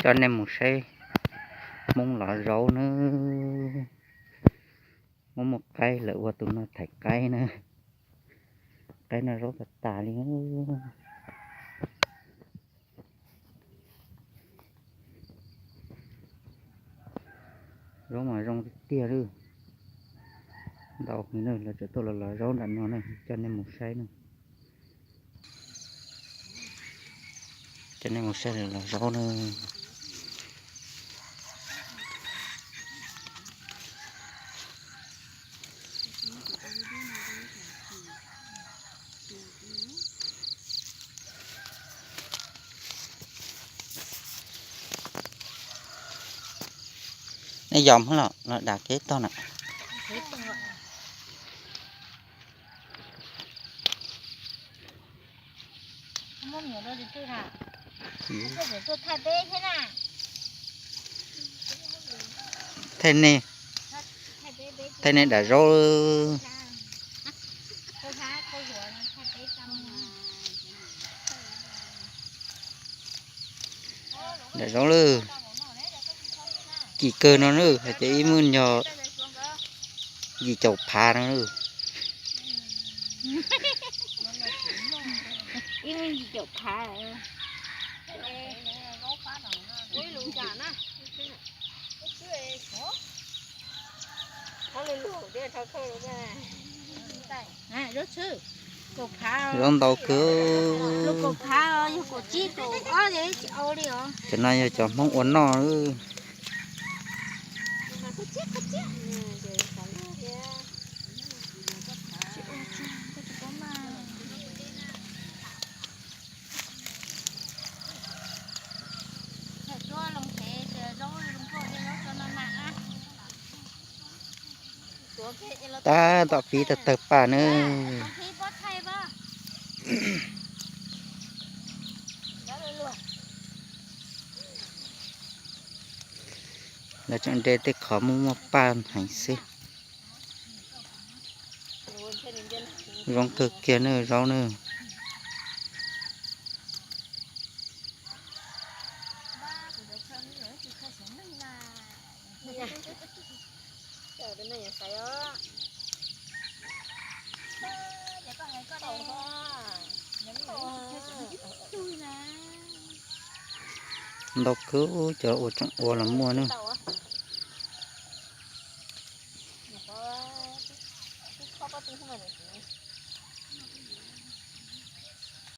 Coj nej mus saib Hmoob lov zaub nawb. Hmoob muaj qaib lawv ua tus no thaiv qaib na. Qaib no zaub tas tas li. Zaub mas zoo tiag tiag li. Ntau heev na, lawv tseem tuaj los lov zaub nram no na, coj nej mus saib na. Coj nej mus saib lawv lov zaub na. Nej yog hmoob los los dam kev tog na. Thaij nej, thaij nej dam zaub. Dam zaub lawm. Kim kawg no na, hais tias ib mus yog yim caum phav no na. Ib mus yim caum phav. Zaub ntau kawg. Cov no yog cov Hmoob ua noj. Tab tom fiv tawg tawg paj na. Lawv tseem de tej qhov muaj muaj paj heev xwb. Zoo kawg kiag na zaub na. Ntau kawg, cov ua tseem ua los muaj na.